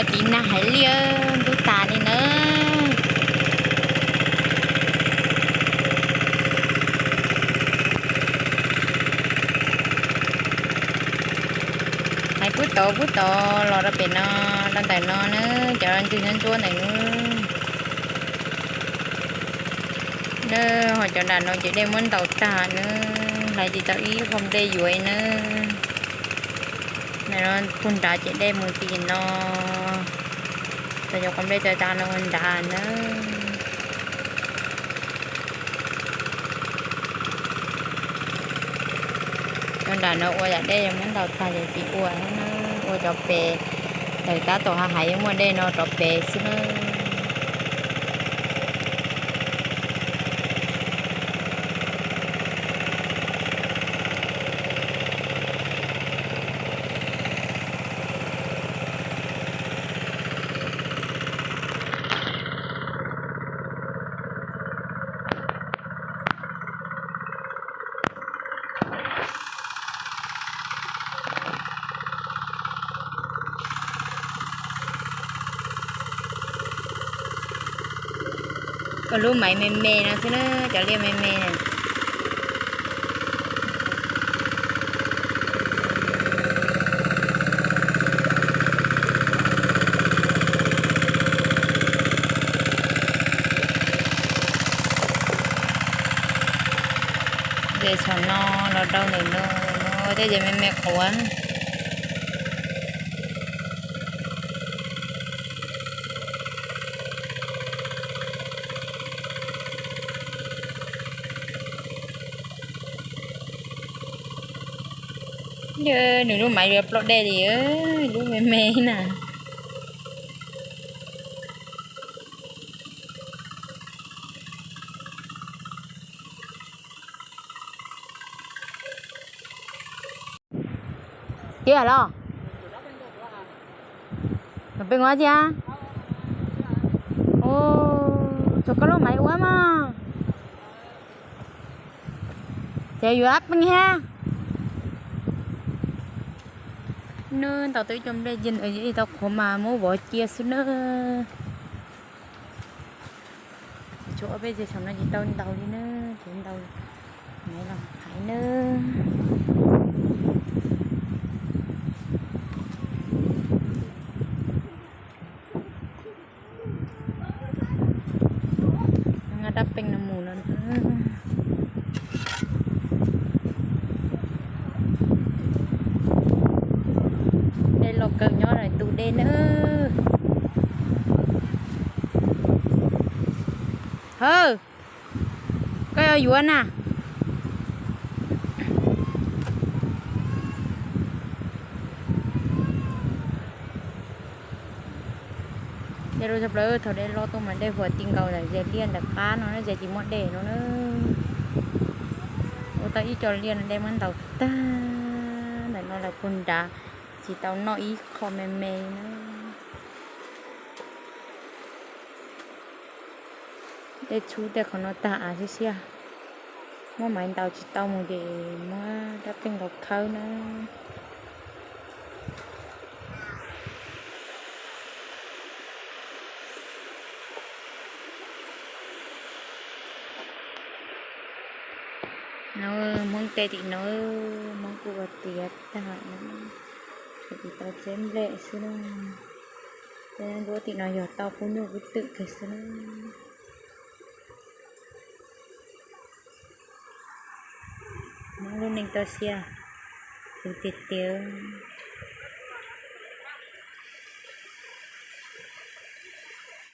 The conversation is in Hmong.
Tiv nag hais liaj ntub tas li na. Hais pub tod pub tod los rau pem no, rau ntawm no na, cov ntsuab ntsuab ntawm na, ho cov nram no ces dej muab ntaus tag na, hlais tsis tau ib qho nplej yuav na. Ntawm no puag nrad ces dej mus tim no, tau cov qhov nplej tawg tas no ua nrad na. Cov nram no ua yam dej muab ntaus tag ces tsis ua na, ua cov pem, tawm tab tom hav hais yeej muaj dej no rov pem xwb na. Ua lub maiv me me no xwb na, cov liaj me me na. Ces thaum no los rau ntawm no, tej ces me me quav. Nws lub maiv yuav ploj dej li, lub me me na. Tiag los? Peb ua tiag. Ua, tsuas koj lub maiv ua mas. Ces yuav ab peej thiab. Nws ntaus tau ib co nplej ib tau qhuav mas muab vov cia xwb na. Tshuav ob peb teg saum no tsis tau ntaus li na, ces ntaus maiv los hais na. Nqa rab peej no mus no. Dej los kawg nyob ntug dej na. Hawj, koj yuav yuav na. Dej loj tshaj plaws, thaum dej loj tuaj mas dej huam ti nkaus ntawm zes liaj ntawm qab no na, zes tsis muaj dej no na. Ua tau ib co liaj no dej muab ntaus tag, ntawm no lawv puag nrad tsis tau noj ib qho me me na. Tej txhub tej qhov no tag av siab siab, muab maiv ntaus tsis tau mus ces muab rab peej ntaus khawb na. No, Hmoob tej tim no, Hmoob kuj ua tiav tag, tsis tau txeeb nplej xwb na. Tej nruab tim no yog tau qub nyuj qub twm kiag xwb na. Hmoob lub neej toj siab heev tiag tiag.